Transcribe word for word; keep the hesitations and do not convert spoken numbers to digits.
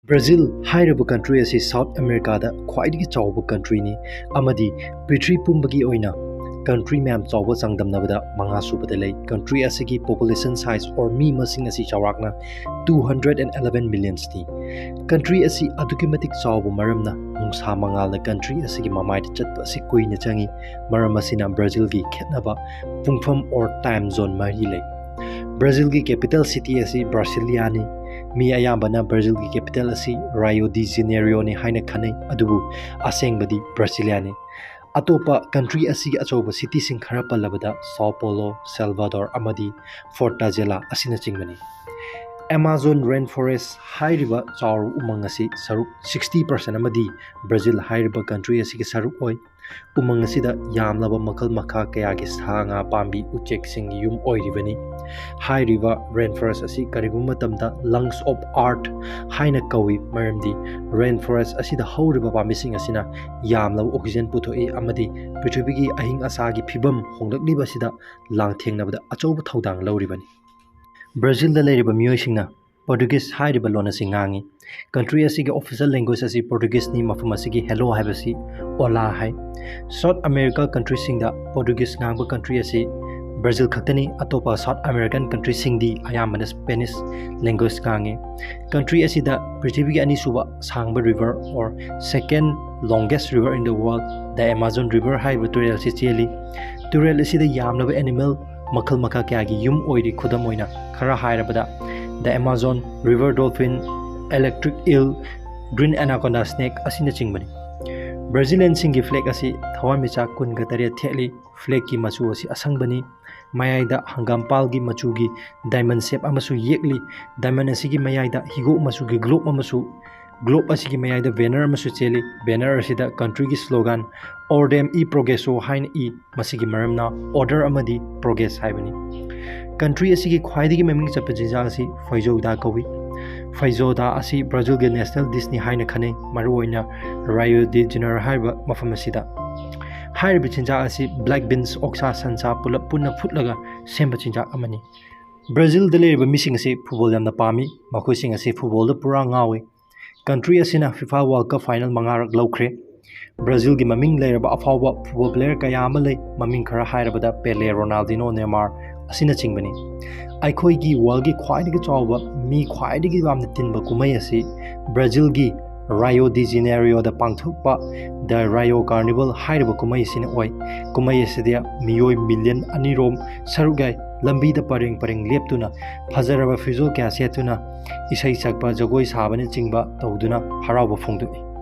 Brazil ꯍꯥꯏꯔꯤꯕ country ꯑꯁꯤ south ꯑꯃꯦꯔꯤꯀꯥꯗ ꯈ꯭ꯋꯥꯏꯗꯒꯤ ꯆꯥꯎꯕ ꯀꯟꯇ꯭ꯔꯤꯅꯤ ꯑꯃꯗꯤ ꯄ꯭ꯔꯤꯊꯤꯕꯤ ꯄꯨꯝꯕꯒꯤ ꯑꯣꯏꯅ ꯀꯟꯇ꯭ꯔꯤ ꯃꯌꯥꯝ ꯆꯥꯎꯕ ꯆꯥꯡꯗꯝꯅꯕꯗ ꯃꯉꯥ ꯁꯨꯕꯗ ꯂꯩ꯫ ꯀꯟꯇ꯭ꯔꯤ ꯑꯁꯤꯒꯤ population size or ꯃꯤ ꯃꯁꯤꯡ ꯑꯁꯤ ꯆꯥꯎꯔꯥꯛꯅ two hundred and eleven millionsꯅꯤ꯫ ꯀꯟꯇ꯭ꯔꯤ ꯑꯁꯤ ꯑꯗꯨꯛꯀꯤ ꯃꯇꯤꯛ ꯆꯥꯎꯕ ꯃꯔꯝꯅ ꯅꯨꯡꯁꯥ ꯃꯉꯥꯜꯅ ꯀꯟꯇ꯭ꯔꯤ ꯑꯁꯤꯒꯤ ꯃꯃꯥꯏꯗ ꯆꯠꯄ ꯑꯁꯤ ꯀꯨꯏꯅ ꯆꯪꯏ꯫ ꯃꯔꯝ ꯑꯁꯤꯅ ꯕ꯭ꯔꯥꯖꯤꯜꯒꯤ ꯈꯦꯠꯅꯕ ꯄꯨꯡꯐꯝ or time zone ꯃꯔꯤ ꯂꯩ꯫ ꯕ꯭ꯔꯥꯖꯤꯜꯒꯤ capital city ꯑꯁꯤ ꯕ꯭ꯔꯥꯁꯤꯂꯤꯌꯥꯅꯤ꯫ ꯃꯤ ꯑꯌꯥꯝꯕꯅ ꯕ꯭ꯔꯥꯖꯤꯜꯒꯤ capital ꯑꯁꯤ ꯔꯥꯏꯑꯣ ꯗꯤ ꯖꯦꯅꯦꯔꯤꯑꯣꯅꯤ ꯍꯥꯏꯅ ꯈꯟꯅꯩ, ꯑꯗꯨꯕꯨ ꯑꯁꯦꯡꯕꯗꯤ ꯕ꯭ꯔꯥꯁꯤꯂꯤꯌꯥꯅꯤ꯫ ꯑꯇꯣꯞꯄ ꯀꯟꯇ꯭ꯔꯤ ꯑꯁꯤꯒꯤ ꯑꯆꯧꯕ cityꯁꯤꯡ ꯈꯔ ꯄꯜꯂꯕꯗ ꯁꯥꯎ ꯄꯣꯂꯣ, ꯁꯦꯜꯚꯥꯗꯣꯔ ꯑꯃꯗꯤ ꯐꯣꯔꯇꯥꯖꯦꯂꯥ ꯑꯁꯤꯅꯆꯤꯡꯕꯅꯤ꯫ Amazon rainforest ꯍꯥꯏꯔꯤꯕ ꯆꯥꯎꯔꯕ ꯎꯃꯪ ꯑꯁꯤ ꯁꯔꯨꯛ sixty percent ꯑꯃꯗꯤ ꯕ꯭ꯔꯥꯖꯤꯜ ꯍꯥꯏꯔꯤꯕ ꯀꯟꯇ꯭ꯔꯤ ꯑꯁꯤꯒꯤ ꯁꯔꯨꯛ ꯑꯣꯏ꯫ ꯎꯃꯪ ꯑꯁꯤꯗ ꯌꯥꯝꯂꯕ ꯃꯈꯜ ꯃꯈꯥ ꯀꯌꯥꯒꯤ ꯁꯥ ꯉꯥ, ꯄꯥꯝꯕꯤ, ꯎꯆꯦꯛꯁꯤꯡꯒꯤ ꯌꯨꯝ ꯑꯣꯏꯔꯤꯕꯅꯤ꯫ ꯍꯥꯏꯔꯤꯕ rainforest ꯑꯁꯤ ꯀꯔꯤꯒꯨꯝꯕ ꯃꯇꯝꯗ lungs of earth ꯍꯥꯏꯅ ꯀꯧꯏ, ꯃꯔꯝꯗꯤ rainforest ꯑꯁꯤꯗ ꯍꯧꯔꯤꯕ ꯄꯥꯝꯕꯤꯁꯤꯡ ꯑꯁꯤꯅ ꯌꯥꯝꯂꯕ oxygen ꯄꯨꯊꯣꯛꯏ ꯑꯃꯗꯤ ꯄ꯭ꯔꯤꯊꯤꯕꯤꯒꯤ ꯑꯍꯤꯡ ꯑꯁꯥꯒꯤ ꯐꯤꯕꯝ ꯍꯣꯡꯂꯛꯂꯤꯕ ꯑꯁꯤꯗ ꯂꯥꯡꯊꯦꯡꯅꯕꯗ ꯑꯆꯧꯕ ꯊꯧꯗꯥꯡ ꯂꯧꯔꯤꯕꯅꯤ꯫ ꯕ꯭ꯔꯥꯖꯤꯜꯗ ꯂꯩꯔꯤꯕ ꯃꯤꯑꯣꯏꯁꯤꯡꯅ ꯄꯣꯔꯇꯨꯒꯤꯖ ꯍꯥꯏꯔꯤꯕ ꯂꯣꯟ ꯑꯁꯤ ꯉꯥꯡꯏ꯫ ꯀꯟꯇ꯭ꯔꯤ ꯑꯁꯤꯒꯤ official language ꯑꯁꯤ ꯄꯣꯔꯇꯨꯒꯤꯖꯅꯤ, ꯃꯐꯝ ꯑꯁꯤꯒꯤ hello ꯍꯥꯏꯕꯁꯤ ꯑꯣꯂꯥ ꯍꯥꯏ꯫ ꯁꯥꯎꯠ ꯑꯃꯦꯔꯤꯀꯥ ꯀꯟꯇ꯭ꯔꯤꯁꯤꯡꯗ ꯄꯣꯔꯇꯨꯒꯤꯖ ꯉꯥꯡꯕ ꯀꯟꯇ꯭ꯔꯤ ꯑꯁꯤ ꯕ꯭ꯔꯥꯖꯤꯜ ꯈꯛꯇꯅꯤ꯫ ꯑꯇꯣꯞꯄ ꯁꯥꯎꯠ ꯑꯃꯦꯔꯤꯀꯥꯟ ꯀꯟꯇ꯭ꯔꯤꯁꯤꯡꯗꯤ ꯑꯌꯥꯝꯕꯅ Spanish language ꯉꯥꯡꯏ꯫ ꯀꯟꯇ꯭ꯔꯤ ꯑꯁꯤꯗ ꯄ꯭ꯔꯤꯊꯤꯕꯤꯒꯤ ꯑꯅꯤꯁꯨꯕ ꯁꯥꯡꯕ river or second longest river in the world, the Amazon river ꯍꯥꯏꯔꯤꯕ ꯇꯨꯔꯦꯜ ꯑꯁꯤ ꯆꯦꯜꯂꯤ꯫ ꯇꯨꯔꯦꯜ ꯑꯁꯤꯗ ꯌꯥꯝꯂꯕ animal ꯃꯈꯜ ꯃꯈꯥ ꯀꯌꯥꯒꯤ ꯌꯨꯝ ꯑꯣꯏꯔꯤ꯫ ꯈꯨꯗꯝ ꯑꯣꯏꯅ ꯈꯔ ꯍꯥꯏꯔꯕꯗ, the Amazon river dolphin, electric eel, green anaconda snake ꯑꯁꯤꯅꯆꯤꯡꯕꯅꯤ꯫ ꯕ꯭ꯔꯥꯖꯤꯂꯤꯌꯟꯁꯤꯡꯒꯤ flag ꯑꯁꯤ ꯊꯋꯥꯟꯃꯤꯆꯥꯛ ꯀꯨꯟꯒ ꯇꯔꯦꯠ ꯊꯦꯠꯂꯤ꯫ Flagꯀꯤ ꯃꯆꯨ ꯑꯁꯤ ꯑꯁꯪꯕꯅꯤ꯫ ꯃꯌꯥꯏꯗ ꯍꯪꯒꯥꯝꯄꯥꯜꯒꯤ ꯃꯆꯨꯒꯤ diamond shape ꯑꯃꯁꯨ ꯌꯦꯛꯂꯤ꯫ Diamond ꯑꯁꯤꯒꯤ ꯃꯌꯥꯏꯗ ꯍꯤꯒꯣꯛ ꯃꯆꯨꯒꯤ globe ꯑꯃꯁꯨ, globe ꯑꯁꯤꯒꯤ ꯃꯌꯥꯏꯗ banner ꯑꯃꯁꯨ ꯆꯦꯜꯂꯤ꯫ Banner ꯑꯁꯤꯗ ꯀꯟꯇ꯭ꯔꯤꯒꯤ slogan "Ordem e Progresso" ꯍꯥꯏꯅ ꯏ꯫ ꯃꯁꯤꯒꯤ ꯃꯔꯝꯅ order ꯑꯃꯗꯤ progress ꯍꯥꯏꯕꯅꯤ꯫ ꯀꯟꯇ꯭ꯔꯤ ꯑꯁꯤꯒꯤ ꯈ꯭ꯋꯥꯏꯗꯒꯤ ꯃꯃꯤꯡ ꯆꯠꯄ ꯆꯤꯟꯖꯥꯛ ꯑꯁꯤ ꯐꯩꯖꯣꯗꯥ ꯀꯧꯏ꯫ ꯐꯩꯖꯣꯗꯥ ꯑꯁꯤ ꯕ꯭ꯔꯥꯖꯤꯜꯒꯤ national dishꯅꯤ ꯍꯥꯏꯅ ꯈꯟꯅꯩ, ꯃꯔꯨꯑꯣꯏꯅ ꯔꯥꯏꯑꯣ ꯗꯤ ꯖꯦꯅꯦꯔꯣ ꯍꯥꯏꯔꯤꯕ ꯃꯐꯝ ꯑꯁꯤꯗ꯫ ꯍꯥꯏꯔꯤꯕ ꯆꯤꯟꯖꯥꯛ ꯑꯁꯤ black beans, ꯑꯣꯛꯁꯥ, ꯁꯟꯁꯥ ꯄꯨꯂꯞ ꯄꯨꯟꯅ ꯐꯨꯠꯂꯒ ꯁꯦꯝꯕ ꯆꯤꯟꯖꯥꯛ ꯑꯃꯅꯤ꯫ ꯕ꯭ꯔꯥꯖꯤꯜꯗ ꯂꯩꯔꯤꯕ ꯃꯤꯁꯤꯡ ꯑꯁꯤ ꯐꯨꯠꯕꯣꯜ ꯌꯥꯝꯅ ꯄꯥꯝꯃꯤ꯫ ꯃꯈꯣꯏꯁꯤꯡ ꯑꯁꯤ ꯐꯨꯠꯕꯣꯜꯗ ꯄꯨꯔꯥ ꯉꯥꯎꯏ꯫ ꯀꯟꯇ꯭ꯔꯤ ꯑꯁꯤꯅ ꯐꯤꯐꯥ ꯋꯥꯔꯜ ꯀꯞ ꯐꯥꯏꯅꯦꯜ ꯃꯉꯥꯔꯛ ꯂꯧꯈ꯭ꯔꯦ꯫ ꯕ꯭ꯔꯥꯖꯤꯜꯒꯤ ꯃꯃꯤꯡ ꯂꯩꯔꯕ ꯑꯐꯥꯎꯕ ꯐꯨꯠꯕꯣꯜ ꯄ꯭ꯂꯦꯌꯔ ꯀꯌꯥ ꯑꯃ ꯂꯩ, ꯃꯃꯤꯡ ꯈꯔ ꯍꯥꯏꯔꯕꯗ ꯄꯦꯂꯦ, ꯔꯣꯅꯥꯜꯗꯤꯅꯣ, ꯅꯦꯃꯥꯔ ꯑꯁꯤꯅꯆꯤꯡꯕꯅꯤ꯫ ꯑꯩꯈꯣꯏꯒꯤ ꯋꯥꯔꯜꯒꯤ ꯈ꯭ꯋꯥꯏꯗꯒꯤ ꯆꯥꯎꯕ, ꯃꯤ ꯈ꯭ꯋꯥꯏꯗꯒꯤ ꯌꯥꯝꯅ ꯇꯤꯟꯕ ꯀꯨꯝꯍꯩ ꯑꯁꯤ ꯕ꯭ꯔꯥꯖꯤꯜꯒꯤ ꯔꯥꯏꯑꯣ ꯗꯤ ꯖꯦꯅꯦꯔꯤꯑꯣꯗ ꯄꯥꯡꯊꯣꯛꯄ ꯗ ꯔꯥꯏꯑꯣ ꯀꯥꯔꯅꯤꯚꯜ ꯍꯥꯏꯔꯤꯕ ꯀꯨꯝꯍꯩ ꯑꯁꯤꯅ ꯑꯣꯏ꯫ ꯀꯨꯝꯍꯩ ꯑꯁꯤꯗ ꯃꯤꯑꯣꯏ ꯃꯤꯂꯤꯌꯟ ꯑꯅꯤꯔꯣꯝ ꯁꯔꯨꯛ ꯌꯥꯏ꯫ ꯂꯝꯕꯤꯗ ꯄꯔꯦꯡ ꯄꯔꯦꯡ ꯂꯦꯞꯇꯨꯅ, ꯐꯖꯔꯕ ꯐꯤꯖꯣꯜ ꯀꯌꯥ ꯁꯦꯠꯇꯨꯅ, ꯏꯁꯩ ꯁꯛꯄ, ꯖꯒꯣꯏ ꯁꯥꯕꯅꯆꯤꯡꯕ ꯇꯧꯗꯨꯅ ꯍꯔꯥꯎꯕ ꯐꯣꯡꯗꯣꯛꯏ꯫